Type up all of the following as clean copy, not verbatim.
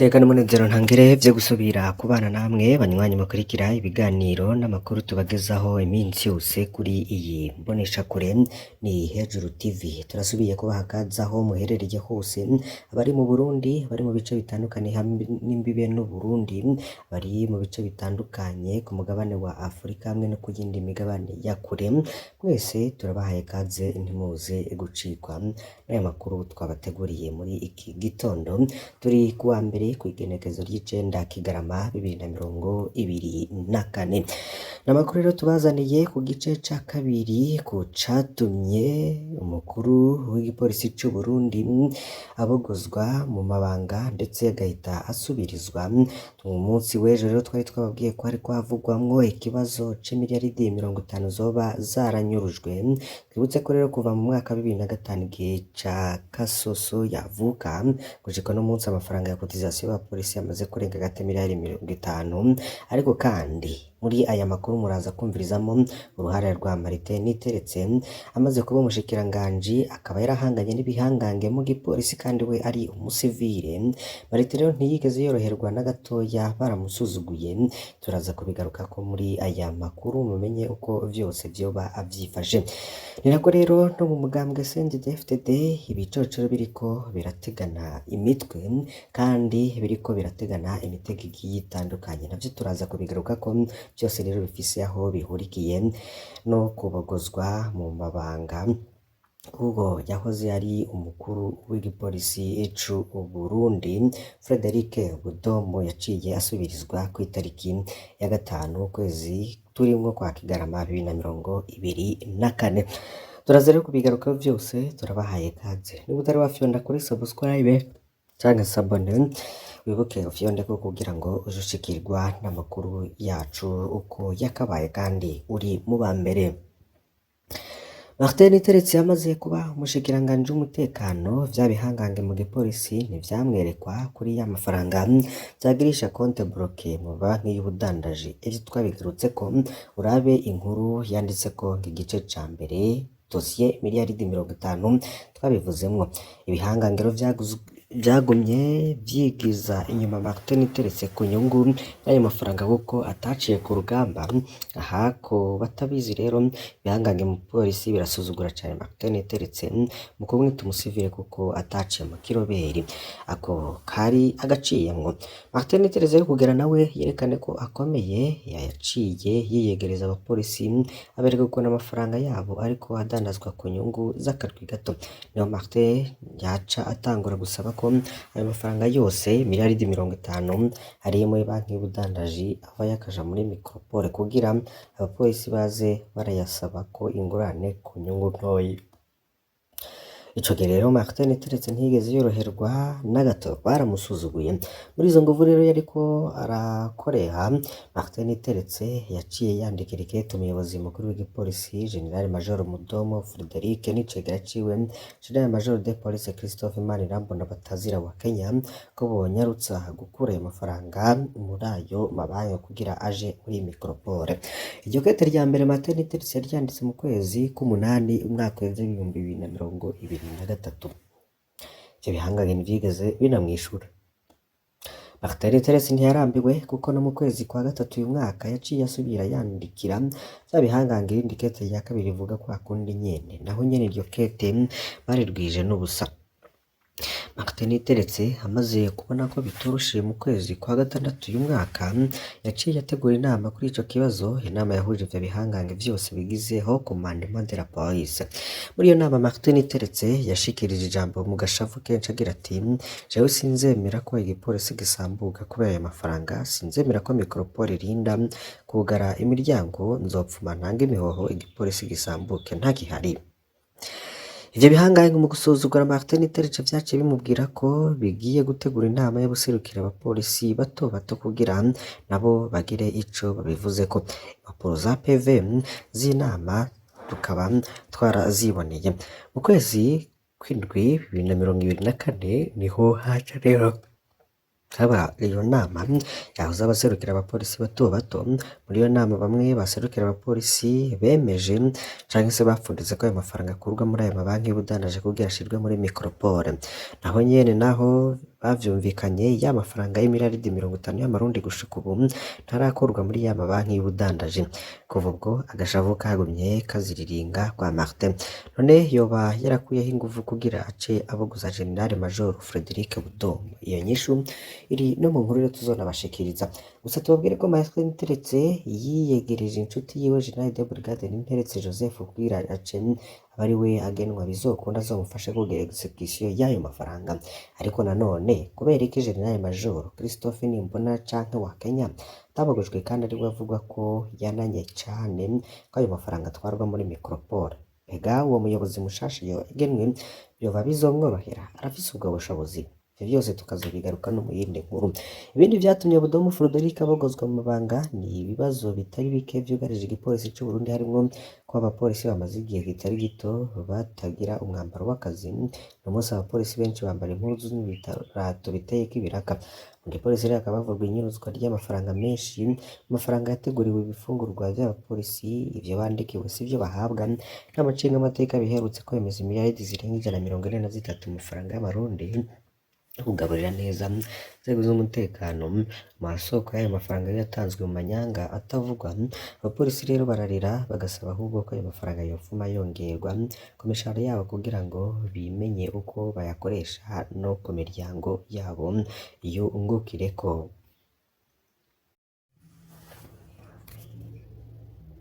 Iteka n'umunezero ntangere vyo gusubira kubana namwe banywanyi mukurikira ibiganiro n'amakuru tubagezaho iminsi yose kuri iyi mboneshakure ni Hejuru TV. Turasubiye kubaha ikaze aho muherereye hose, abari mu Burundi, abari mu bice bitandukanye hamwe n'imbibe n'Uburundi, abari mu bice bitandukanye ku mugabane wa Afrika hamwe no ku yindi migabane ya kure, mwese turabahaye ikaze ntimuze gucikwa n'aya makuru twabateguriye muri iki gitondo. Turi kuwa mbere kw'igenekerezo ry'icenda Kigarama 2024. Ni amakuru rero tubazaniye ku gice ca kabiri ku catumye umukuru w'igipolisi c'Uburundi abogozwa mu mabanga ndetse agahita asubirizwa. Mu munsi w'ejo rero twari twababwiye ko hariko havugwamwo ikibazo c'imiliyaridi 50 zoba zaranyurujwe. Twibutse ko rero kuva mu mwaka wa 2005 igihe ca Kasoso yavuka gushika uno munsi amafaranga ya cotisation y'abapolisi yamaze kurenga hagati y'imiliyari 50, ariko kandi muri aya makuru muraza kumvirizamo uruhare rwa Martin Niteretse amaze kuba umushikiranganji akaba yarahanganye n'ibihangange mu gipolisi kandi we ari umusivile. Martin rero ntiyigeze yoroherwa na gatoya, baramusuzuguye. Turaza kubigarukako muri aya makuru mumenye uko vyose vyoba vyifashe. Ni nako rero no mu mugambwe CNDD-FDD ibicocero biriko birategana imitwe kandi biriko birategana imitego igiye itandukanye, navyo turaza kubigarukako vyose rero bifise aho bihurikiye no kubogozwa mu mabanga ubwo yahoze ari umukuru w'igipolisi c'Uburundi Frederic Budomo yaciye asubirizwa kw'itariki ya 5 ukwezi turimwo kwa Kigarama 2024. Turaza rero kubigarukako vyose, turabahaye ikaze. Niba utari wafyonda kuri subscribe canke s'abonner, wibuke ufyondeko kugira ngo uje ushikirwa n'amakuru yacu uko yakabaye kandi uri mu ba mbere. Martin Niteretse yamaze kuba umushikiranganji w'umutekano, vya bihangange mu gipolisi ntivyamwerekwa kuri ya mafaranga vyagirisha compte bloqué mu banki y'ubudandaji. Ivyo twabigarutseko, urabe inkuru yanditseko igice ca mbere dosiye miliyaridi 50 twabivuzemwo. Ibihangange rero vyagumye vyigiza inyuma Martin Niteretse ku nyungu y'ayo mafaranga kuko ataciye ku rugamba. Aha ku batabizi rero, ibihangange mu polisi birasuzugura cane Martin Niteretse mu kumwita umusivile kuko ataciye mu kiroberi, ako kari agaciyemwo. Martin Niteretse rero kugira nawe yerekane ko akomeye, yaciye yiyegereza abapolisi abereka ukuntu amafaranga yabo ariko adandazwa ku nyungu z'akarwi gato. Niho Martin yaca atangura gusaba ko ayo mafaranga yose miliyaridi 50 ari muri banki y'ubudandaji ava yakaja muri Micropole kugira abapolisi baze barayasaba ko ingurane ku nyungu ntoyi. Ico gihe rero Martin Niteretse ntiyigeze yoroherwa na gato, baramusuzuguye. Muri izo nguvu rero yariko arakoreha, Martin Niteretse yaciye yandikira ikete umuyobozi mukuru w'igipolisi General Major Mudomo Frederic n'icegera ciwe General Major de Police Christophe Manirambona Batazira wa Kenya ko bonyarutsa gukura ayo mafaranga muri ayo mabanki kugira aje muri Micropole. Iryo kete rya mbere Martin Niteretse yaryanditse mu kwezi k'umunani umwaka w'2023. Ivyo bihangange ntivyigeze binamwishura. Martin Niteretse ntiyarambiwe kuko no mu kwezi kwa gatatu uyu mwaka yaciye asubira yandikira vya bihangange irindi kete rya kabiri rivuga kwa kundi nyene, naho nyene iryo kete barirwije n'ubusa. Martin Niteretse amaze kubona ko bitoroshe mu kwezi kwa gatandatu uyu mwaka yaciye ategura inama kuri ico kibazo, inama yahuje ivyo bihangange vyose bigize Haut Commandement de la Police. Muri iyo nama Martin Niteretse yashikirije ijambo mu gashavu kenshi agira ati: "Jewe sinzemera ko igipolisi gisambuka kubera ayo mafaranga, sinzemera ko Micropole irinda kugara imiryango, nzopfuma ntange imihoho igipolisi gisambuke ntakihari." Ivyo bihangange mu gusuzugura Martin Niteretse vyaciye bimubwira ko bigiye gutegura inama yo guserukira abapolisi bato bato kugira nabo bagire ico babivuzeko. Impapuro za PV z'inama tukaba twaraziboneye. Mu kwezi kw'indwi 2024 niho haca rero haba iyo nama yahuza abaserukira abapolisi bato bato. Muri iyo nama bamwe baserukira abapolisi bemeje canke se bapfunditse ko ayo mafaranga akurwa muri ayo mabanki y'ubudandaji kugira ashirwe muri Micropole. Naho nyene naho Bavyumvikanye ya mafaranga y'imilaridi 50 y'amarundi gushika ubu ntarakurwa muri ya mabanki y'ubudandaji. Kuva ubwo agashavu kagumye kaziriringa kwa Martin. None yoba yarakuyeho inguvu kugira ace abogoza General Major Frederic Budomo? Iyo nyishu iri no mu nkuru rero tuzonabashikiriza. Gusa tubabwire ko Martin Niteretse yiyegereje inshuti yiwe General de Brigade Ninteretse Joseph kugira ace aba ari we agenwa bizokunda azomufashe kugira execution y'ayo mafaranga. Ariko nanone kubera iki General Major Christophe Nimbona canke wa Kenya atabogojwe kandi ariwe avuga ko yananye cane ko ayo mafaranga atwarwa muri Micropole? Ega uwo muyobozi mushasha yagenwe vyoba bizomworohera? Arafise ubwo bushobozi? Ivyo vyose tukazobigaruka no mu yindi nkuru. Ibindi vyatumye Budomo Frederic abogozwa mu mabanga ni ibibazo bitari bike vyugarije igipolisi c'u Burundi, harimwo ko abapolisi bamaze igihe kitari gito batagira umwambaro w'akazi. Uno munsi abapolisi benshi bambara impuzu n'ibirato biteyeko ibiraka. Mu gipolisi rero hakaba havugwa inyuruzwa ry'amafaranga menshi, amafaranga yateguriwe ibifungurwa vy'abapolisi, ivyo bandikiwe sivyo bahabwa. Inama nshingamateka biherutse kwemeza imiliyaridi zirenga 143 mu mafaranga y'amarundi yo kugaburira neza inzego z'umutekano. Amasoko y'ayo mafaranga yari yatanzwe mu manyanga atavugwa. Abapolisi rero bararira bagasaba ahubwo ko ayo mafaranga yofuma yongerwa ku mishahara yabo kugira ngo bimenye uko bayakoresha no ku miryango yabo yungukireko.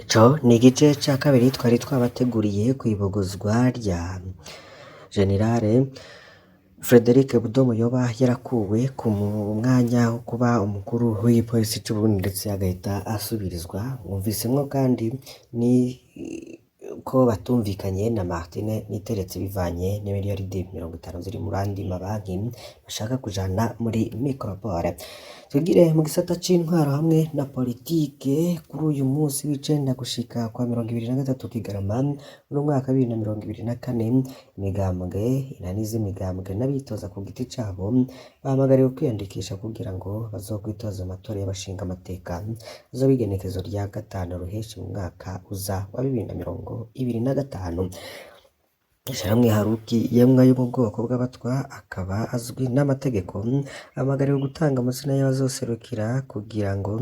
Ico ni igice ca kabiri twari twabateguriye kw'ibogozwa rya Generale Frederic Budomo yoba yarakuwe ku mwanya wo kuba umukuru w'igipolisi c'Uburundi ndetse agahita asubirizwa. Mwumvisemwo kandi ni ko batumvikanye na Martin Niteretse bivanye n'imiliyaridi 50 ziri mu yandi mabanki bashaka kujana muri Micropole. Tugire mu gisata c'intwaro hamwe na politike kuri uyu munsi w'icenda gushika kwa 23 Kigarama muri mwaka wa 2024, imigambwe inaniza imigambwe n'abitoza ku giti cabo bahamagariwe kwiyandikisha kugira ngo bazokwitoze amatora y'abashinga amateka azoba igenekerezo rya 5 Ruheshi mu mwaka uza wa 2025. Ishirahamwe Haruki yemwa yo mu bwoko bw'abatwa akaba azwi n'amategeko ahamagariwe gutanga amazina y'abazoserukira kugira ngo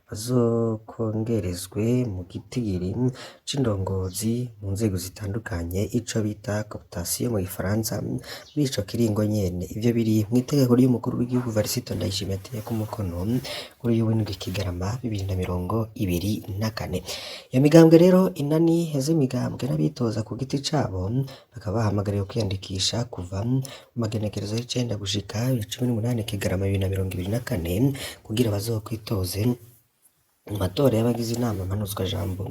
bazokongerezwe mu gitigiri c'indongozi mu nzego zitandukanye, ico bita cooptation mu gifaransa, muri ico kiringo nyene. Ivyo biri mw'itegeko ry'umukuru w'igihugu Varisito Ndayishimiye ateyeko umukono kuri uyu w'indwi Kigarama 2024. Iyo migambwe rero inani z'imigambwe n'abitoza ku giti cabo bakaba bahamagariwe kwiyandikisha kuva mu magenekerezo y'icenda gushika 18 Kigarama 2024 kugira bazokwitoze mu matora y'abagize inama mpanuzwajambo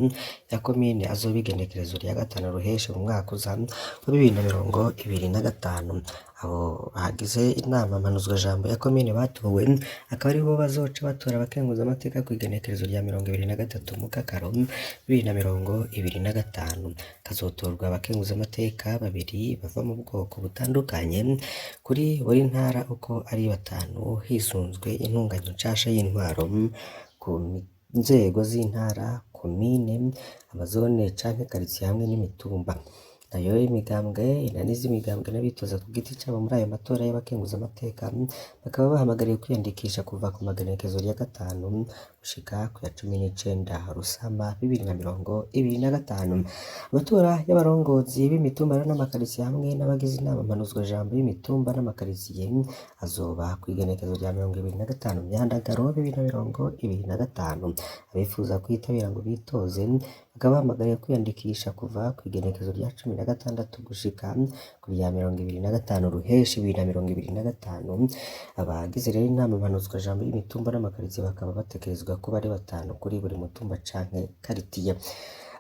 ya komine azoba igenekerezo rya 5 Ruheshi mu mwaka uza wa 2025. Abo bagize inama mpanuzwajambo ya komine batowe akaba aribo bazoca batora abakenguzamateka kw'igenekerezo rya 23 Mukakaro 2025. Hazotorwa abakenguzamateka babiri bava mu bwoko butandukanye kuri buri ntara uko ari batanu, hisunzwe intunganyo nshasha y'intwaro ku nzego z'intara, komine, amazone canke karitiye hamwe n'imitumba. Nayo imigambwe inaniza imigambwe n'abitoza ku giti cabo muri ayo matora y'abakenguzamateka bakaba bahamagariwe kwiyandikisha kuva ku magenekerezo ya 5 gushika ku ya 19 Rusama 2025. Amatora y'abarongozi b'imitumba rero n'amakaritiye hamwe n'abagize inama mpanuzwajambo y'imitumba n'amakaritiye azoba kw'igenekerezo rya 25 Myandagaro 2025. Abifuza kwitabira ngo bitoze bakaba bahamagariwe kwiyandikisha kuva kw'igenekerezo rya 16 gushika ku rya 25 Ruheshi 2025. Abagize rero inama mpanuzwajambo y'imitumba n'amakaritiye bakaba bategerezwa kuba ari batanu kuri buri mutumba canke karitiye.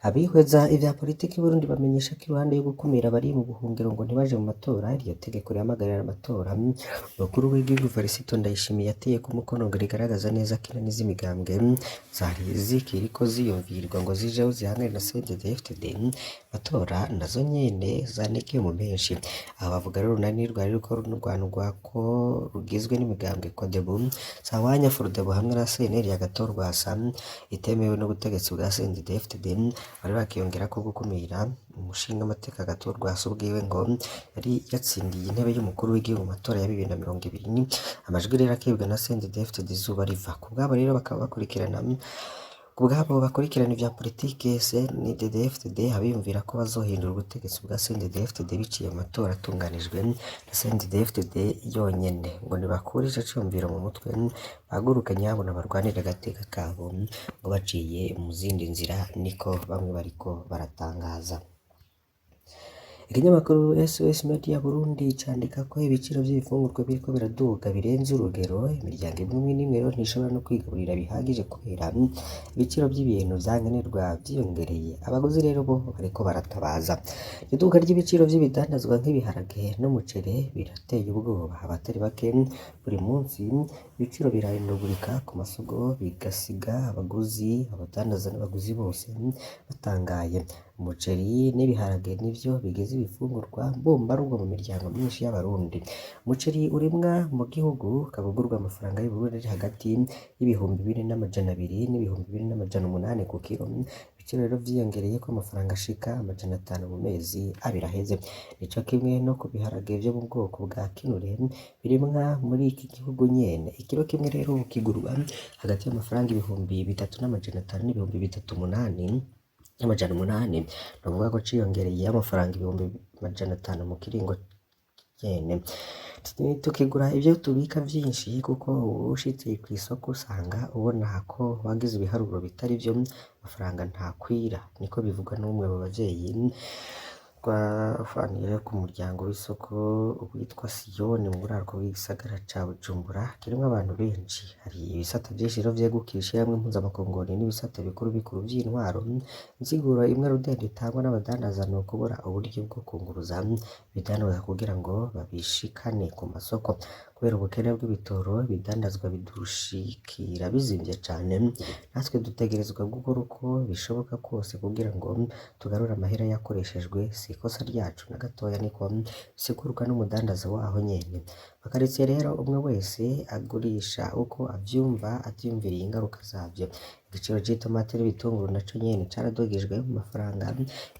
Abihweza ivya politiki y'Uburundi bamenyesha ko iruhande yo gukumira abari mu buhungiro ngo ntibaje mu matora, iryo tegeko rihamagarira amatora umukuru w'igihugu Varisito Ndayishimiye yateyeko umukono ngo rigaragaza neza ko inani z'imigambwe zari zikiriko ziyumvirwa ngo zijeho zihangane na CNDD-FDD, amatora nazo nyene zanikiye mu menshi. Aba bavuga rero urunani rwari ruriko rurwanirwa ko rugizwe n'imigambwe CODEBU, Sahwanya, FRODEBU hamwe na CNL ya Gatorwasa itemewe n'ubutegetsi bwa CNDD-FDD. Bari bakiyongerako gukumira umushingamateka Agathon Rwasa ubwiwe ngo yari yatsindiye intebe y'umukuru w'igihugu mu matora ya 2020, amajwi rero akibwa na CNDD-FDD izuba riva. Kubwabo rero bakaba bakurikirana kubwabo bakurikirana ivya politike CNDD-FDD, abiyumvira ko bazohindura ubutegetsi bwa CNDD-FDD biciye mu matora atunganijwe na CNDD-FDD yonyene, ngo nibakure ico ciyumviro mu mutwe, bahaguruke nyabuna barwanire agateka kabo ngo baciye mu zindi nzira, niko bamwe bariko baratangaza. Ikinyamakuru SOS Media Burundi candika ko ibiciro vy'ibifungurwa biriko biraduga birenze urugero, imiryango imwe n'imwe rero ntishobora no kwigaburira bihagije kubera ibiciro vy'ibintu vyankenerwa vyiyongereye. Abaguzi rero bo bariko baratabaza. Iduka ry'ibiciro vy'ibidandazwa nk'ibiharage n'umuceri birateye ubwoba. Abatari bake buri munsi ibiciro birahindagurika ku masoko, bigasiga abaguzi, abadandaza n'abaguzi bose batangaye. Umuceri n'ibiharage nivyo bigize ibifungurwa mbumbarugo mu miryango myinshi y'Abarundi. Umuceri urimwa mu gihugu ukaba ugurwa amafaranga y'Uburundi ari hagati y'4,200 n'4,800 ku kiro. Ibiciro rero vyiyongereyeko amafaranga ashika 500 mu mezi abiri aheze. Nico kimwe no ku biharage vyo mu bwoko bwa kinure birimwa muri iki gihugu nyene. Ikiro kimwe rero kigurwa hagati y'amafaranga 3,500 n'3,800, ni ukuvuga ko ciyongereye amafaranga 500,000 mu kiringo nyene. Tukigura ivyo tubika vyinshi kuko ushitse kw'isoko usanga ubona ko wagize ibiharuro bitari vyo, amafaranga ntakwira, niko bivugwa n'umwe mu bavyeyi twafaniye ku muryango w'isoko witwa Siyoni mu buraruko bw'igisagara ca Bujumbura kirimwo abantu benshi. Hari ibisata vyinshi rero vyegukira ishirahamwe mpuzamakungu n'ibisata bikuru bikuru vy'intwaro. Insiguro imwe rudende itangwa n'abadandaza ni ukubura uburyo bwo kunguruza ibidandazwa kugira ngo babishikane ku masoko. Kubera ubukene bw'ibitoro, ibidandazwa bidushikira bizimvye cane, natwe dutegerezwa gukora uko bishoboka kose kugira ngo tugarure amahera yakoreshejwe, si ikosa ryacu na gatoya, niko bisigurwa n'umudandaza waho nyene. Makaritiye rero umwe wese agurisha uko avyumva atiyumviriye ingaruka zavyo. Igiciro c'itomati n'ibitunguru naco nyene caradugijwe mu mafaranga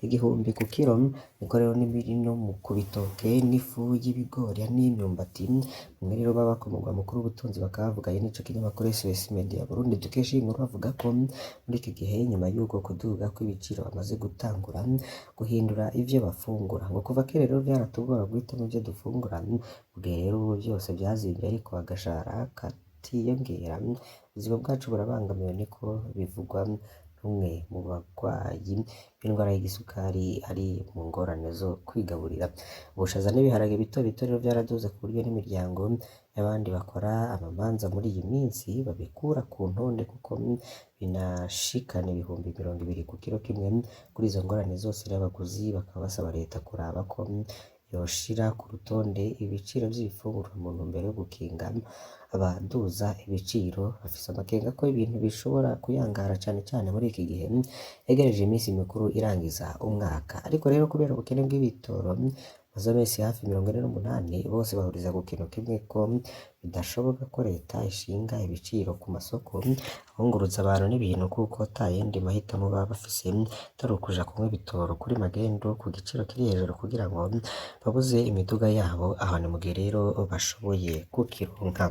1,000 ku kiro, niko rero n'ibiri no ku bitoke n'ifu y'ibigori n'imyumbati. Bamwe rero baba ku mugwa mukuru w'ubutunzi bakaba bavuganye n'ico kinyamakuru SOS Media Burundi dukesha iyi nkuru, bavuga ko muri iki gihe nyuma y'uko kuduga kw'ibiciro bamaze gutangura guhindura ivyo bafungura. Ngo kuva kera rero vyaratugora guhitamwo ivyo dufungura, mu gihe rero ubu vyose vyazimvye ariko agashahara katiyongera, ubuzima bwacu burabangamiwe, niko bivugwa n'umwe mu bagwayi b'indwara y'igisukari ari mu ngorane zo kwigaburira. Ubushaza n'ibiharage bito bito rero vyaraduze ku buryo n'imiryango y'abandi bakora amamanza muri iyi minsi babikura ku ntonde kuko binashikana 20,000 ku kiro kimwe. Kuri izo ngorane zose rero abaguzi bakaba basaba leta kuraba ko yoshira ku rutonde ibiciro vy'ibifungurwa mu ntumbero yo gukinga abaduza ibiciro. Bafise amakenga ko ibintu bishobora kuyangara cane cane muri iki gihe hegereje iminsi mikuru irangiza umwaka. Ariko rero kubera ubukene bw'ibitoro bumaze amezi hafi 48, bose bahuriza ku kintu kimwe ko bidashoboka ko leta ishinga ibiciro ku masoko abunguruza abantu n'ibintu, kuko ata yandi mahitamo baba bafise atari ukuja kunywa ibitoro kuri magendu ku giciro kiri hejuru kugira ngo babuze imiduga yabo aho ni mu gihe rero bashoboye kukironka.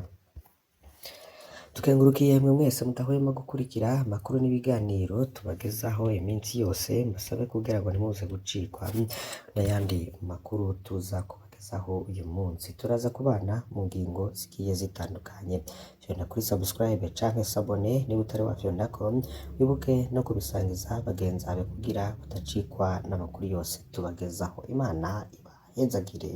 Tukengurukiye mwe mwese mudahwema gukurikira amakuru n'ibiganiro tubagezaho iminsi yose, mbasabe kugira ngo ntimuze gucikwa n'ayandi makuru tuza kubagezaho uyu munsi. Turaza kubana mu ngingo zigiye zitandukanye. Fyonda kuri subscribe canke s'abonner niba utari wafyondako, wibuke no kubisangiza bagenzi bawe kugira badacikwa n'amakuru yose tubagezaho. Imana ibahezagire.